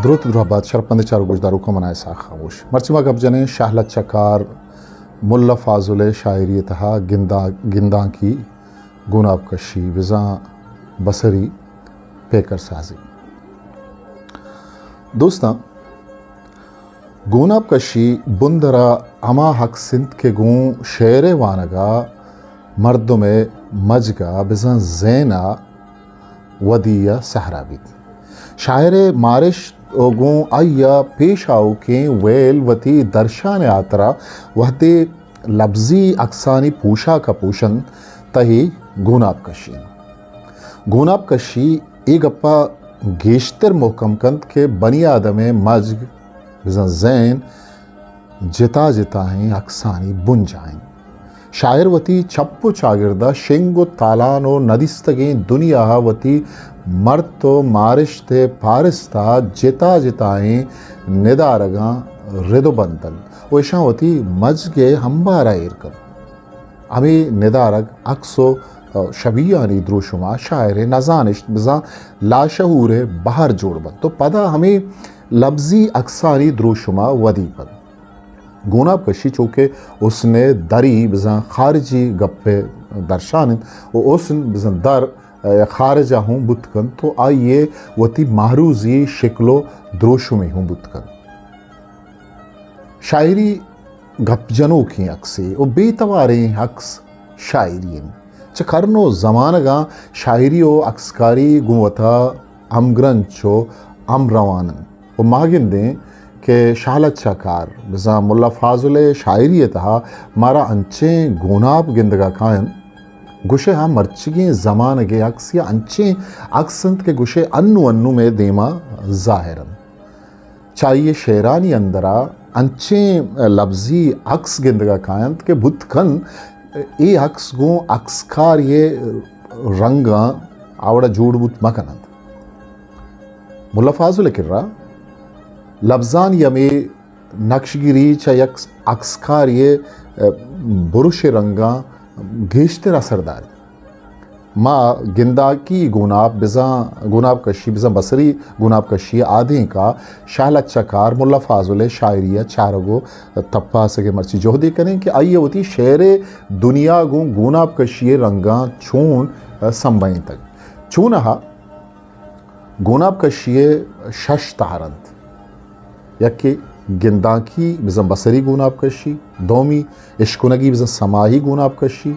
دروت درہبات شرپندیں چاروک گوشداروکاں، من اسحاق خاموش۔ مرچی ما گپ جنیں شاہ لچہ کار ملا فاضل ءِ شاعری ءِ تہا گندا-، گندانکی، گوناپ کشی، بزاں بصری پیکر سازی۔ دوستاں، گوناپ کشی بندرا ہما عکس انت کہ گوں شعر ءِ وانگا مردم ءِ مجگا بزاں ذہنا ودی ءَ سہرا بیت۔ شاعر ءِ مارشت ءُ گوں آئی ءَ پیش آؤکیں ویل وتی درشان ءِ ہاترا وہدے لبزی عکسانی پوشاک ءَ پوشنت، تہ اے گوناپ کشی انت۔ گوناپ کشی اے گپ ءَ گیشتر مہکم کنت کہ بنی آدم ءِ مجگ، بزاں ذہن، جتا جتائیں عکسانی بنجاہ انت۔ شاعر وتی چپ ءُ چاگرد ءَ شنگ ءُ تالان ءُ ندیستگیں دنیا ءَ وتی مرت ءُ مارشت ءِ پارست ءَ جتا جتائیں ندارگاں رد ءُ بند دنت ءُ اشاں وتی مجگ ءِ ہمبار ءَ ایر کنت۔ ہمے ندارگ، عکس ءُ شبیہانی دروشم ءَ شاعر ءِ نزانشت بزاں لاشعور ءِ بہر جوڑ بنت ءُ پدا ہمے لبزی عکسانی دروشم ءَ ودی بنت۔ گوناپ کشی چو کہ حسن ءِ دری بزاں خارجی گپ ءِ درشان انت ءُ حسن بزاں در ءَ خارج ءَ ہوں بوت کنت ءُ آئی ءِ وتی معروضی شکل ءُ دروشمے ہوں بوت کنت۔ شاعری گپ جنوکیں عکسے ءُ بے تواریں عکس شاعری انت۔ چہ کرن ءُ زمانگاں شاعری ءُ عکسکاری گوں وتا ہمگرنچ ءُ ہمروان انت۔ ءُ ما گندیں کہ شاہ لچہ کار بزاں ملا فاضل ءِ شاعری ءِ تہا مارا انچیں گوناپ گندگ ءَ کاینت، گوشئے آ مرچیگیں زمانگ ءِ عکس یا انچیں عکس انت کہ گوشئے انوں انوں مئے دیما ظاہر انت۔ چہ آئی ءِ شعرانی اندرا انچیں لبزی عکس گندگ ءَ کاینت کہ بوت کن اے عکس گوں عکسکاری ءِ رنگاں آ وڑا جوڑ بوت مہ کن انت۔ ملا فاضل ءِ کرا لبزانی ہمے نقشگیری چہ یک عکسکاری ءِ برش ءِ رنگاں گیشتر اثردار انت۔ ما گنداکی گوناپ بزاں، گوناپ کشی بزاں بصری گوناپ کشی ءِ آدینک ءَ شاہ لچہ کار ملا فاضل ءِ شاعری ءِ چارگ ءُ تپاسگ ءِ مرچی جہدے کنیں کہ آئی ءَ وتی شعر ءِ دنیا گوں گوناپ کشی ءِ رنگاں چون سمبھینتگ۔ چوناہا گوناپ کشی ءِ شش تہر انت۔ یکے گندانکی بزاں بصری گوناپ کشی، دومی اشکنگی بزاں سماہی گوناپ کشی،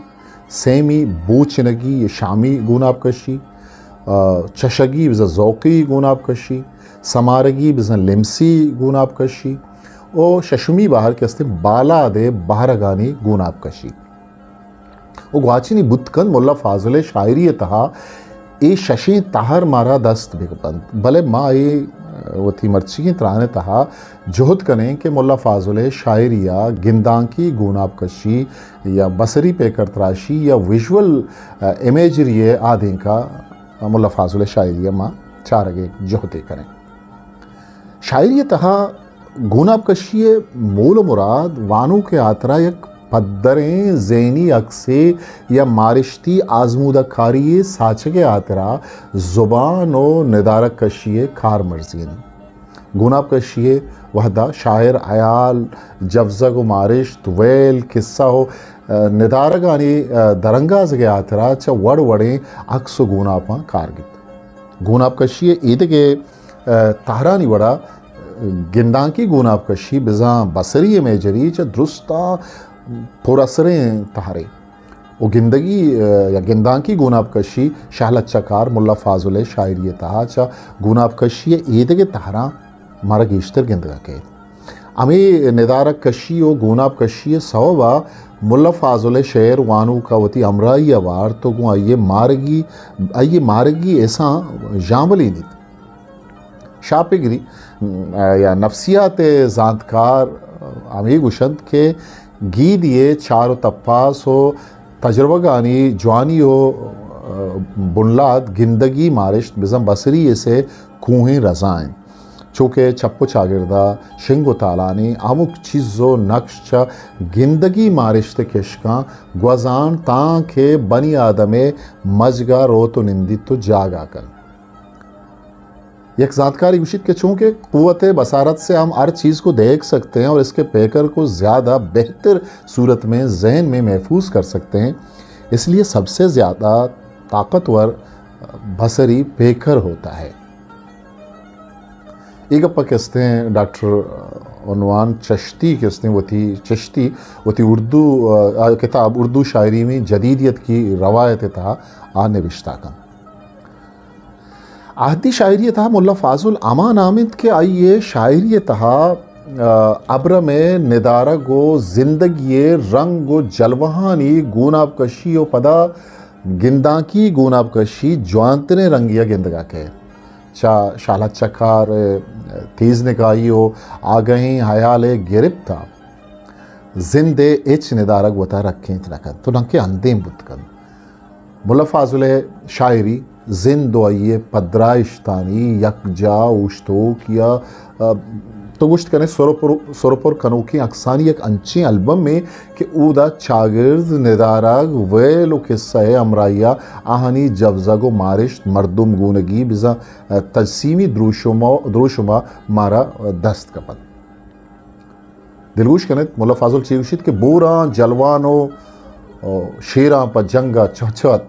سیمی بوچنگی شامی گوناپ کشی، آ، چشگی بزاں ذوقی گوناپ کشی، سمارگی بزاں لمسی گوناپ کشی، او ششمی بہر کہ استیں بالاد ءِ بہرگانی گوناپ کشی۔ و گواچنی بوت کنت ملا فاضل ءِ شاعری ءِ تہا اے ششیں تہر مارا دست بہ بنت، بلے ما اے وتی مرچیگیں تران ءِ تہا جہد کنیں کہ ملا فاضل ءِ شاعری ءَ گندانکی گوناپ کشی یا بصری پیکر تراشی یا ویژول امیجری ءِ آدینک ءَ ملا فاضل ءِ شاعری ءَ ما چارگ ءِ جہدے کنیں۔ شاعری ءِ تہا گوناپ کشی ءِ مول و مراد وانوک ءِ ہاترا یک پدریں ذہنی عکسے یا مارشتی آزمودہ کاری ءِ ساچگ ءِ ہاترا زبان و ندارگ کشی ءِ کارمرزی انت۔ گوناپ کشی ءِ وہدا شاعر ہیال، جوزگ و مارشت، ویل، کسہ و، ا، ندارگانی، ا، درانگازگ ءِ ہاترا چہ وڑ وڑیں عکس و گوناپاں کار گپت۔ گوناپ کشی ءِ ایدگہ ء، تہرانی وڑا گندانکی گوناپ کشی بزاں بصری امیجری چہ درستاں پر اثریں تہرے۔ و گندگی، ء، یا گندانکی گوناپ کشی شاہ لچہ کار ملا فاضل ءِ شاعری ءِ تہا چہ گوناپ کشی ءِ ایدگہ تہراں مارا گیشتر گندگ ءَ کئیت۔ ہمے ندارگ کشی و گوناپ کشی ءِ سوب ءَ ملا فاضل ءِ شعر وانوک ءَ وتی ہمراہی ءَ وارت و گوں آئی ءِ مارگی، آئی ءِ مارگی احساں ژامبلینیت۔ شاپگری، م، یا نفسیات ءِ زانتکار ہمے گوشنت کہ گیدی ءِ چار و تپاس و تجربگانی جوانی و، ء، بنلاد گندگی مارشت بزاں بصری ءِ سے کوہیں رزا انت۔ چو کہ چپ و چاگرد ءَ شنگ و تالانیں ہمک چیز و نقش چہ گندگی مارشت ءِ کشکاں گوزان تاں کہ بنی آدم ءِ مجگ ءَ روت و نندیت و جاگہ کنت۔ یک زانتکاری گوشیت کہ چونکہ قوت بصارت سے ہم ہر چیز کو دیکھ سکتے ہیں اور اس کے پیکر کو زیادہ بہتر صورت میں ذہن میں محفوظ کر سکتے ہیں، اس لیے سب سے زیادہ طاقتور بصری پیکر ہوتا ہے۔ اے گپ کہ استیں ڈاکٹر عنوان چشتی کہ استیں وتی، چشتی وتی اردو، آ، کتاب اردو شاعری میں جدیدیت کی روایت تہا آ نوشتہ کن۔ آہدی شاعری تہا ملا فاضل ہما نام انت کہ آئی شاعری تہا، آ، ابرم ندارگ و زندگی رنگ و جلوہانی گوناب کشی و پدا گندانکی گوناب کشی جوانتریں رنگی ء گندگا کئیت۔ چہ شالت چکار ء تیز نگاہی و آگہیں ہیال ء گرپت ء زند ء ہچ ندارگ وتا رکینت نہ کنت و ننکہ اندیم بوت کنت۔ ملا فاضل ء شاعری زند و آئی ء پدرائشتانی یکجا اوشتوک یا، ء، تو گوشت کنے سرپر، سرپر کنوکیں عکسانی یک انچیں البمے کہ اودا چاگرد، ندارگ، ویل و کسہ ء ہمراہی ء آہانی جبزگ و مارشت، مردم گونگی بزاں تجسیمی دروشم، دروشم ء مارا دست کپت۔ دلگوش کنت، ملا فاضل چی گوشیت کہ بوراں جلوان و، و شیراں پہ جنگ ء چہچہت،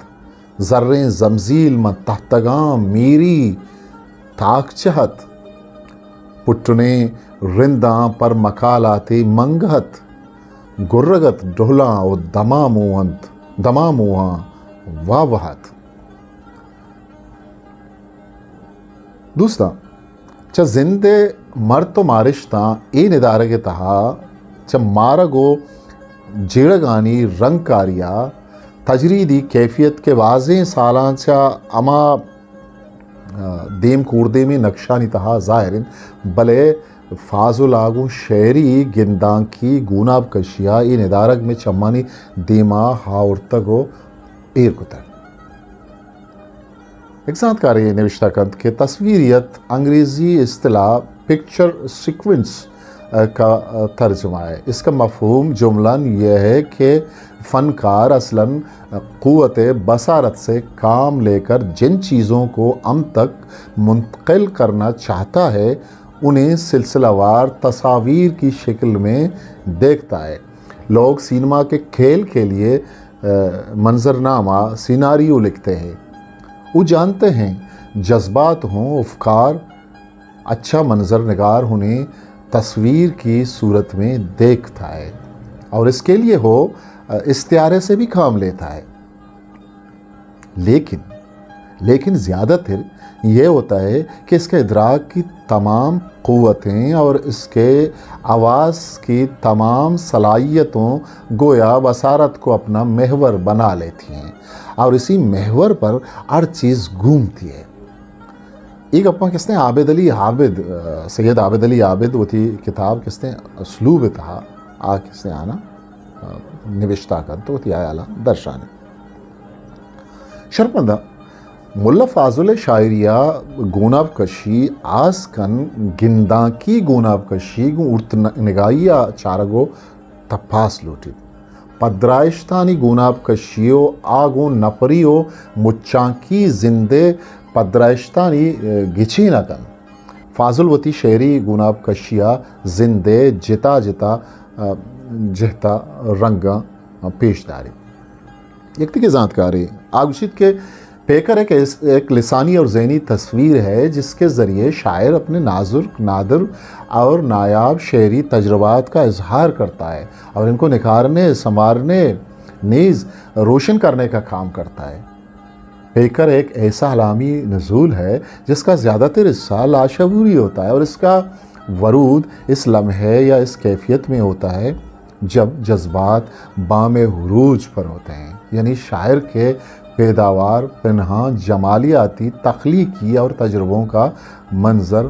زریں زمزیل من تہتگاں میری تاک چہت، پٹنیں رنداں پر مکالاتے منگ ات، گرگ ات ڈہلاں و دمامو انت، دماموہاں واہ واہ ات۔ دوستاں، چہ زند ء مرت و مارشتاں اے ندارگ ء تہا چہ مارگ و جیڑگانی رنگکاری ء تجریدی کیفیت کہ بازیں سالاں چہ ہما، آ، دیم کوردیمیں نقشانی تہا ظاہر انت، بلے فاضل ء گوں شعری گندانکی گوناب کشی ء اے ندارگ میں چمانی دیما ہاورتگ و ایر کتگ۔ یک زانتکارے نوشتہ کنت کہ تصویریت انگریزی اصطلاح پکچر سیکوینس کا ترجمہ ہے۔ اس کا مفہوم جملاً یہ ہے کہ فنکار اصلاً قوت بصارت سے کام لیکر جن چیزوں کو ہم تک منتقل کرنا چاہتا ہے، انہیں سلسلہ وار تصاویر کی شکل میں دیکھتا ہے۔ لوگ سینما کے کھیل کے لیے، اے، منظرنامہ، سیناریو لکھتے ہیں۔ وہ جانتے ہیں، جذبات ہوں، افکار، اچھا منظر نگار انہیں تصویر کی صورت میں دیکھتا ہے اور اس کے لیے وہ، اے، استعارے سے بھی کام لیتا ہے۔ لیکن، لیکن زیادہ تر یہ ہوتا ہے کہ اس کے ادراک کی تمام قوتیں اور اس کے حواس کی تمام صلاحیتوں گویا بصارت کو اپنا محور بنا لیتی ہیں اور اسی محور پر ہر چیز گھومتی ہے۔ اے گپاں کستیں عابد علی عابد، آ، سید عابد علی عابد وتی کتاب کستیں اسلوب تہا آ کستیں آنا، آ، نبشتہ کنت وتی حیالاں درشانی۔ شرپندہ، ملا فاضل شاعری ء گوناب کشی آس کن گندانکی گوناب کشی گوں ارت ن-، نگاہی ء چارگ و تپاس لوٹیت۔ پدرائشتانی گوناب کشی و آ گوں نپری و مچانکی زندے پدرائشتانی، ء، گچین ء کن۔ فاضل وتی شعری گوناب کشی ء زندے جتا جتا، ء، جہتا رنگاں پیش داریت۔ یک دگہ زانتکارے آ گوشیت کہ پیکر ایک ایس-، ایک لسانی اور ذہنی تصویر ہے جس کے ذریعے شاعر اپنے نازک، نادر اور نایاب شعری تجربات کا اظہار کرتا ہے اور ان کو نکھارنے، سنوارنے، نیز روشن کرنے کا کام کرتا ہے۔ پیکر ایک ایسا علامی نزول ہے جس کا زیادہ تر حصہ لاشعوری ہوتا ہے اور اس کا ورود اس لمحے یا اس کیفیت میں ہوتا ہے جب جذبات بام عروج پر ہوتے ہیں، یعنی شاعر کے پیداوار پنہاں جمالیاتی، تخلیقی اور تجربوں کا منظر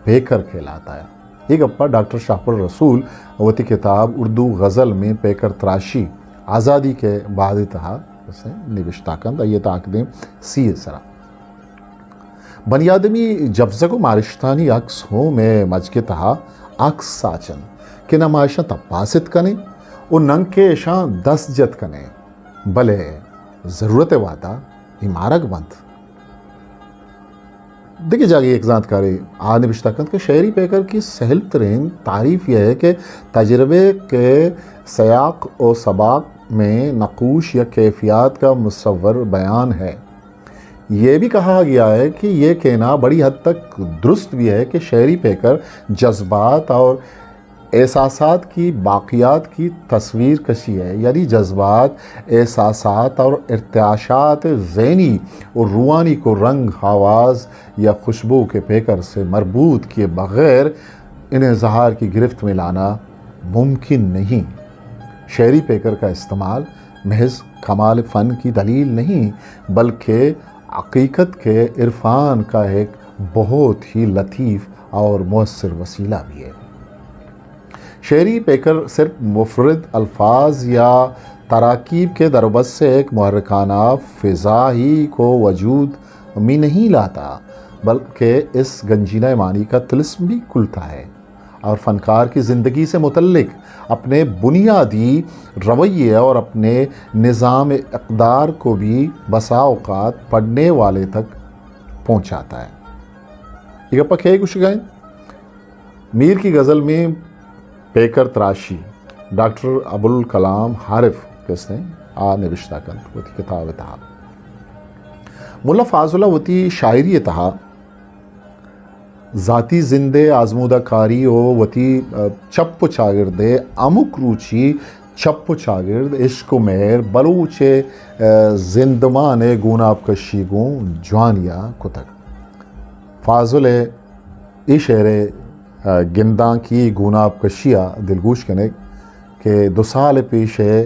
پیکر کہلاتا ہے۔ یہ گپا ڈاکٹر شاہ پر رسول وتی کتاب اردو غزل میں پیکر تراشی آزادی کے بعد تہا اسے نوشتہ کنت، یہ تاک دیں سی سرا۔ بنی آدمی جبزگ و مارشتانی عکس ہوں مئے مجگ ء تہا عکس ساچ انت کہ نہ ما اشاں تپاس ات کنیں و ننکہ اشاں دست جت کنیں، بلے ضرورت ء وہدا اے مارگ بنت۔ دگہ جاگہے یک زانتکارے آ نبشتہ کنت کہ شعری پیکر کی سہل ترین تعریف یہ ہے کہ تجربے کے سیاق و سباق میں نقوش یا کیفیات کا مصور بیان ہے۔ یہ بھی کہا گیا ہے کہ یہ کہنا بڑی حد تک درست بھی ہے کہ شعری پیکر جذبات اور احساسات کی باقیات کی تصویر کشی ہے، یعنی جذبات، احساسات اور ارتعاشات ذہنی اور روحانی کو رنگ، آواز یا خوشبو کے پیکر سے مربوط کیے بغیر انہیں اظہار کی گرفت میں لانا ممکن نہیں۔ شعری پیکر کا استعمال محض کمال فن کی دلیل نہیں، بلکہ حقیقت کے عرفان کا ایک بہت ہی لطیف اور مؤثر وسیلہ بھی ہے۔ شعری پیکر صرف مفرد الفاظ یا تراکیب کے دربست سے ایک محرکانہ فضا ہی کو وجود میں نہیں لاتا، بلکہ اس گنجینہ معنی کا طلسم بھی کھلتا ہے اور فنکار کی زندگی سے متعلق اپنے بنیادی رویے اور اپنے نظام اقدار کو بھی بسا اوقات پڑھنے والے تک پہنچاتا ہے۔ یہ گپا کھے گوشگائیں؟ میر کی غزل میں پیکر تراشی ڈاکٹر ابوالکلام عارف کس نے آ نوشتہ کنت وتی کتاب تہا۔ ملا فاضل وتی شاعری تہا ذاتی زندے آزمودہ کاری و وتی، آ، چپ و چاگردے ہمک روچی چپ و چاگرد، عشق و مہر، بلوچ، آ، زندمان گوناب کشی گوں جوانیا کتگ۔ فاضل اے شعر ء، آ، گندانکی گوناب کشی ء دلگوش کنگ کہ دو سال پیش ء،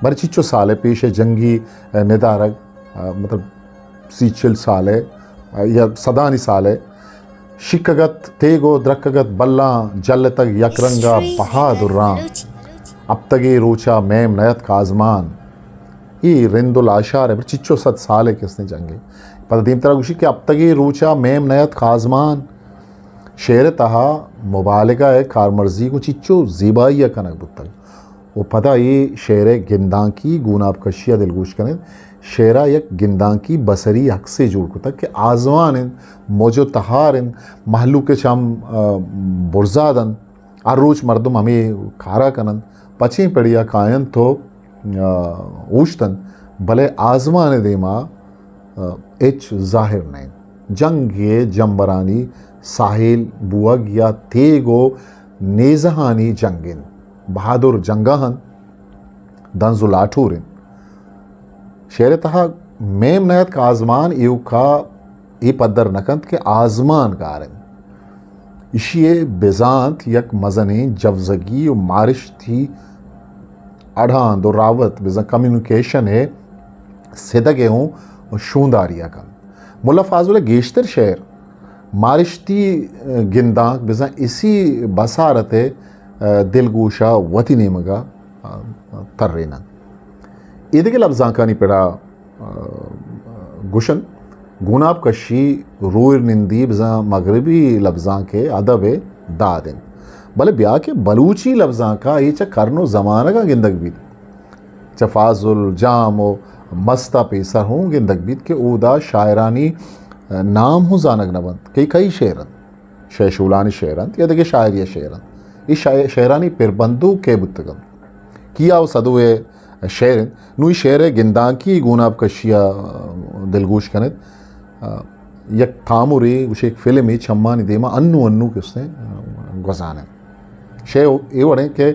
بلے چچو سال پیش ء جنگی، آ، ندارگ، آ، مطلب سی چل سال ء، آ، یا سدانی سال ء شکگت تیگ و درکگت بلاں جلتگ یک رنگا بہادراں، ہپتگے روچا میم نیت کازمان۔ اے رند و لاشار ء، بلے چچو صد سال ء کس نے جنگ ء۔ پدا دیمترا گوشی کہ ہپتگے روچا میم نیت کازمان۔ شعر ء تہا مبالغہ ء کارمرزی گوں چچو زیبائی ء کنگ بوتگ۔ و پدا اے شعر ء گندانکی گوناب کشی ء دلگوش کن انت۔ شعر ء یک گندانکی بصری عکسے جوڑ کتگ کہ آزمان انت، موج و تہار انت، مہلوک ء چم، آ، برزاد انت۔ ہر روچ مردم ہمے کارا کن انت، پچیں پڑیا کاینت و، آ، اوشت انت، بلے آزمان ء دیما، آ، ہچ ظاہر نہ انت۔ جنگ ء جمبرانی ساحل بوگ یا تیگ و نیزہانی جنگ انت۔ بہادر جنگا انت، دنز و لاٹور انت۔ شعر ء تہا میم نیت کہ آزمان ایوکا اے پدر نہ کنت کہ آزمان گار انت۔ ایشی ء بزانت یک مزنیں جوزگی و مارشتی اڑاند و راوت بزاں کمیونیکیشن ء سدگ ء ہوں شونداری ء کنت۔ ملا فاضل ء گیشتر شعر مارشتی گندانک بزاں اسی بسارت ء دلگوش ء وتی نیمگ ء تریننت۔ ایدگہ لبزانکانی پڑا گوشن، گوناب کشی روئر نندی بزاں مغربی لبزانک ء ادب ء داد انت، بلے بیا کہ بلوچی لبزانک ء اے چہ کرن و زمانگاں گندگ بیت، چہ فاضل، جام و مست ء پیسر ہوں گندگ بیت کہ اودا شاعرانی نام ہوں زانگ نہ بنت کہ کئی شعر انت۔ شے شولانی شعر انت یا دگہ شاعری ء شعر انت۔ اے شاع-، شعرانی پربندوک کئے بوتگ انت؟ کیا و سدو ء شعر انت؟ نوں اے شعر ء گندانکی گوناب کشی ء دلگوش کن ات۔ آ، یک تامرے گوشے یک فلمے چمانی دیما انو انو کستے گوزان انت۔ شے اے وڑیں کہ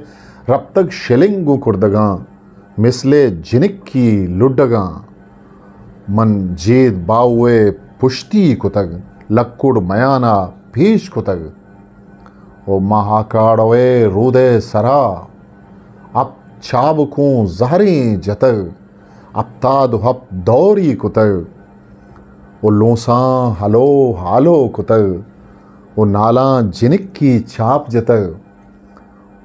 رپتگ شلنگ گوں کڑدگاں، مثل جنکی لڈگاں، من جید باہو ء پشتی کتگ، لکڑ میانا پیش کتگ و ماہاکاڑو ء رود ء سرا ہپت چابکوں زہریں جتگ، ہپتاد و ہپت دوری کتگ و لونساں ہلو ہالو کتگ و نالاں جنکی چاپ جتگ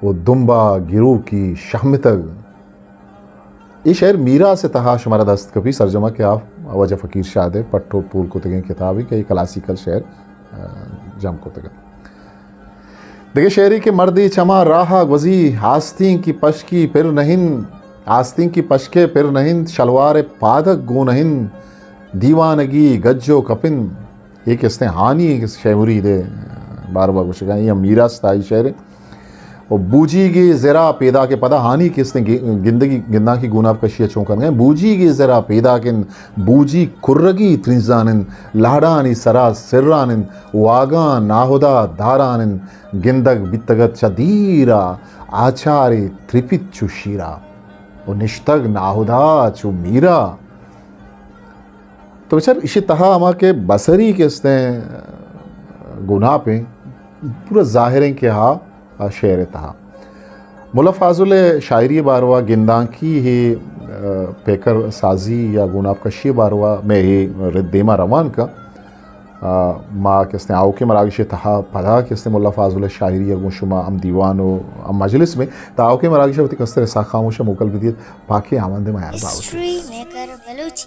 و دمبا گروکی شہمتگ۔ اے شعر میراث ء تہا شمارا دست کپی، سرجم ء کہ آ واجہ فقیر شاد ء پٹ و پول کتگیں کتابے کہ اے کلاسیکل شعر، آ، جم کتگ۔ دگہ شعرے کہ مردے چما راہ ء گوزی، آستینکی پشکی پر نہ انت، آستینکی پشکے پر نہ انت، شلوار ء پادگ گون نہ انت، دیوانگی گج و کپن، اے کہ استیں ہانی کہ شے مرید ءِ باروا گوشگا ایں، یا میراث تہا اے شعر ایں۔ و بوجیگے زرا پیداکیں، پدا ہانی کہ استیں گندگی، گنداں کہ گوناپ کشی ءَ چون کنگا ایں۔ بوجیگے زرا پیداکیں، بوجی کرگی ترینزان انت، لہڑانی سرا سران انت، واگاں ناہدا داران انت، گندگ بیتگت چہ دیرا، آچارے ترپیت چو شیرا، و نشتگ ناہدا چو میرا۔ تو بچار، ایشی تہا ہما کہ بصری کہ استیں گوناپ ایں، پورا ظاہر ایں کہ ہا، آ شعر ءِ تہا ملا فاضل ءِ شاعری ءِ باروا، گندانکی ءِ، آ، پیکر سازی یا گوناپ کشی ءِ باروا مئے اے رد دیما روان کا۔ آ، ما کہ استیں آؤکیں مراگش ءِ تہا پدا کہ استیں ملا فاضل ءِ شاعری ءَ گوں شما ہم دیوان و ہم مجلس میں، تا آؤکیں مراگش ءَ وتی کستر اسحاق خاموش ءَ موکل بدیت، پاکیں آوند میار باوش۔ History maker Balochi.